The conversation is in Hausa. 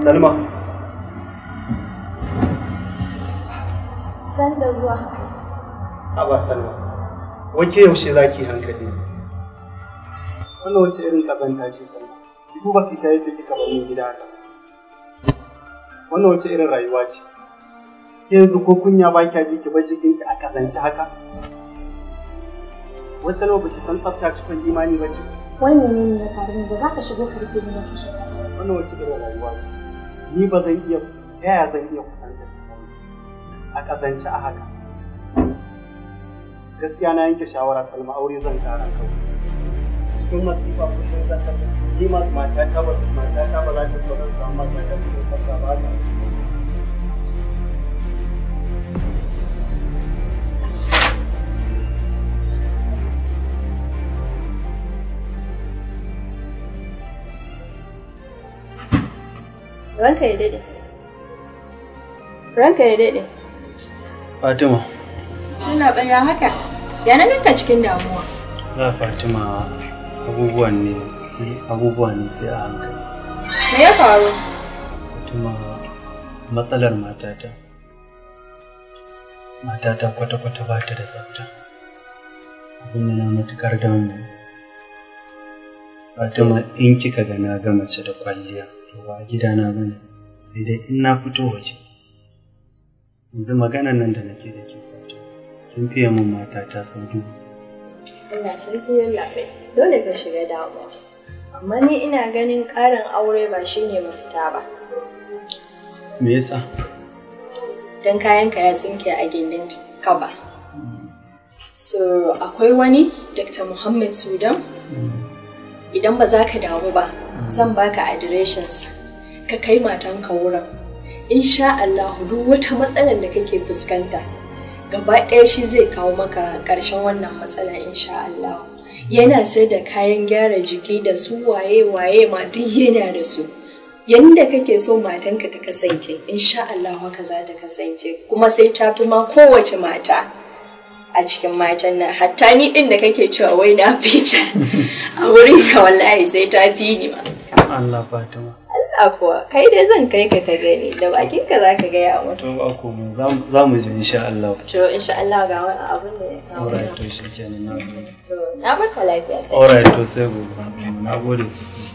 Salma. San da zuwa. Haba Salma. Wake yaushe zaki hankali? Wannan wace irin kazanta ce Salma? Ki duba ki kai yadda kika bar min gida a kasance. Wannan wace irin rayuwa ce? Yanzu ko kunya ba kya ji ki bar jikinki a kazance haka? Wai Salma baki san tsafta cikin imani ba ce? Wai menene ya faru ne ba za ka shigo ka rufe ni ba? Wannan wace irin rayuwa ce? Ni ba zan iya, ta yaya zan iya kusantar ki Salma? A kazance a haka. Gaskiya na yanke shawara Salma, aure zan kara kawai. Cikin masifa kullum zan kasance. Ni ma matata ba za ta zo zan samu matata cikin tsafta ba haka. Ranka ya daɗe. Ranka ya daɗe. Fatima. Ina ɓaya haka. Ya na ganka cikin damuwa. La Fatima, abubuwan ne sai a hankali. Me ya faru? Fatima, matsalar matata. Matata kwata-kwata ba ta da tsafta. Abin yana matuƙar damu. Fatima, in kika ga na ga mace da kwalliya, to ba a gidana ba ne, sai dai in na fito waje. Yanzu maganan nan da nake da ke Fatima, kin fiye min matata sau dubu. Allah sarki yallaɓai, dole ka shiga damuwa. Amma ni ina ganin ƙarin aure ba shi ne mafita ba. Me yasa? Don kayanka ya tsinke a gindin kaba. So akwai wani Dr. Muhammad Sudan. Idan ba za ka damu ba, zan baka adireshinsa. Ka kai matanka wurin. Insha Allah duk wata matsalar da kake fuskanta, gaba ɗaya shi zai kawo maka ƙarshen wannan matsala insha Allah. Yana sai da kayan gyara jiki da su waye-waye ma duk yana da su. Yanda kake so matanka ta kasance, insha Allah haka za ta kasance. Kuma sai ta fi ma kowace mata a cikin matan nan. Hatta ni ɗin da kake cewa wai na fi ta a wurin ka wallahi sai ta fi ni ma. Allah Fatima. Allah kuwa, kai dai zan kai ka ka gani, da bakin ka zaka gaya mu. To ba komai, za mu je insha Allah. To insha Allah ga wani abun da ya kawo. Alright, to shikenan, na gode. To na barka lafiya sai. Alright, to sai gobe. Na gode sosai.